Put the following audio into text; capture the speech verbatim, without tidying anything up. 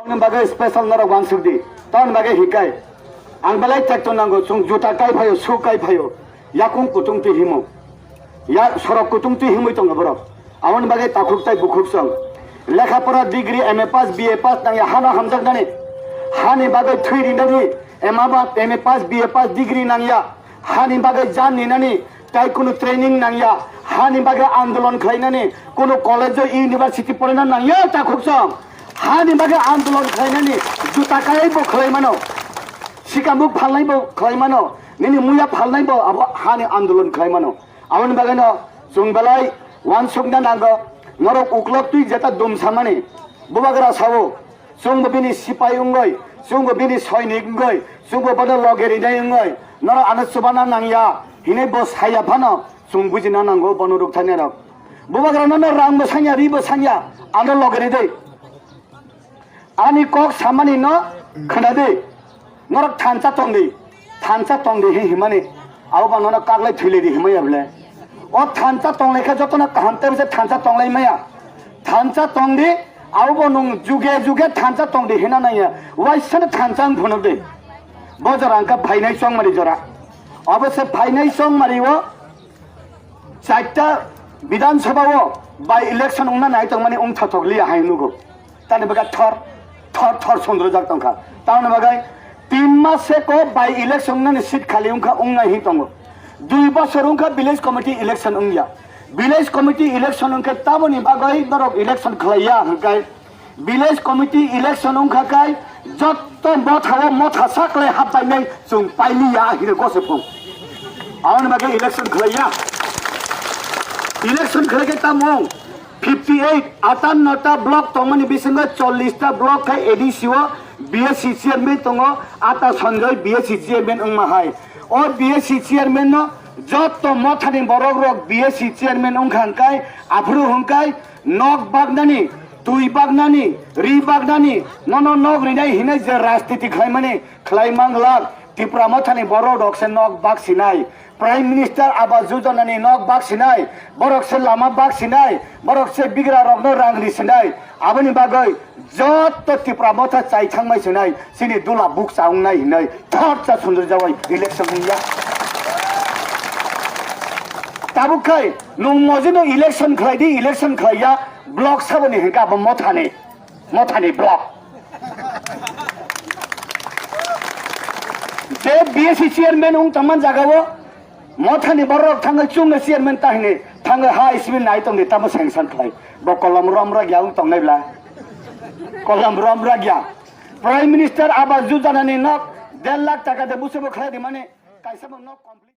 Aboni bagwi special norok uansuk di. Tamoni bagwi hikai. Ang belai tekto nango, chwng juta kai phaio, shoe kai phaio. Yakung kutung twi himo. Ya sorok kutung twi himwi tongo borok. Aboni bagwi takhuk tai bukhuk chwng. Lekha pora degree M A pass, B A pass nangya hano hamjaknani. Hani bagwi thwi rinani. M A ba, M A pass, B A pass degree nangya. Hani bagwi jan ninani. Tai kunu training nangya, hani bagwi andolon khlainani, kunu college o university porina nangya takhuk chwng. Hani bagwi andolon khlainani, juta kaibo khlai mano, sikambuk phalnaibo khlai mano, nini muya phalnaibo abo hani andolon khlai mano. Aboni bagwino chwng belai uansukna nango, norok uklok twi jeta dum samani, bubagra sao, chwngbo bini sipai wngwi, chwngbo bini sainik wngwi, chwngbo bono loge rinai wngwi, norok ano chubana nangya hinwi bo saya phano chwng bujina nango bono rwktharnai rok. Bubagra nono rang bo sanya, ri bo sanya, ano loge ri de. Ani kok samani no khna de. Norok thansa tong di, thansa tong di hi himani, abo ba nono kaglai thwilai di himaya bole. O thansa tong lai khe jotono kaham tei se thansa tong lai maya. Thansa tong di, abo bo nwng juge juge thansa tong di hina nangya. Waisano thansa wng phunuk di. Bo jora wngkha phainai chongmari jora. Obo se phainai chongmari o Chaita Bidhan Sabha o by election wngna nai tongmani wngthothok liya hai nugo. Tani bwkha thor, thor, thor sundrujak tongkha. Tamoni bagwi tin mas se ko by election wngnani seat khali wngkha, wngnai hin tongo. Dui bosor wngkha village committee election wngya. Village committee election wngkhe tamoni bagwi norok election khlaiya hwnkhe village committee election wngkha kai jotto motha o motha saklai hapbainai chwng pailiya hino gose phung. Aboni bagwi election khlaiya. Election khlai khe tamo fifty eight, atanno ta block tongmani bisingo chollish ta block khai A D C o B S C chairman tongo, ata Sanjoy B S C chairman wngma hai. O B S C chairman no jotto mothani borok rok B S C chairman wngkha hwnkhe, aphuru hwnkhe nok baknani, twi baknani, ri baknani, nono nok rinai hinwi je rajniti khlaimani, khlai manglak. Tipra mothani borok rok se nok bak sinai, Prime Minister Awas Yojana ni nok bak sinai, borok se lama bak sinai, borok se bigra rok no rang ri sinai. Aboni bagwi jotto Tipra motha chai thangmai sinai, chini dula buk cha wngnai hinwi thor cha sundri jawai election wngya. Tabuk khai nwng mojino election khlai di, election khlaiya, block saboni hwnkhe abo mothani. Mothani block. Je B S C chairman wng tongman jagao mothani borok thangwi chwngno chairman tahini thangwi ha isimi nai tongdi tamo sanction khlai. Bo kolom rom ragya wng tongnai bla. Kolom rom ragya. Prime Minister Awas Yojana ni nok der lakh taka de busubo khlai di mani kaisa bo nok complete.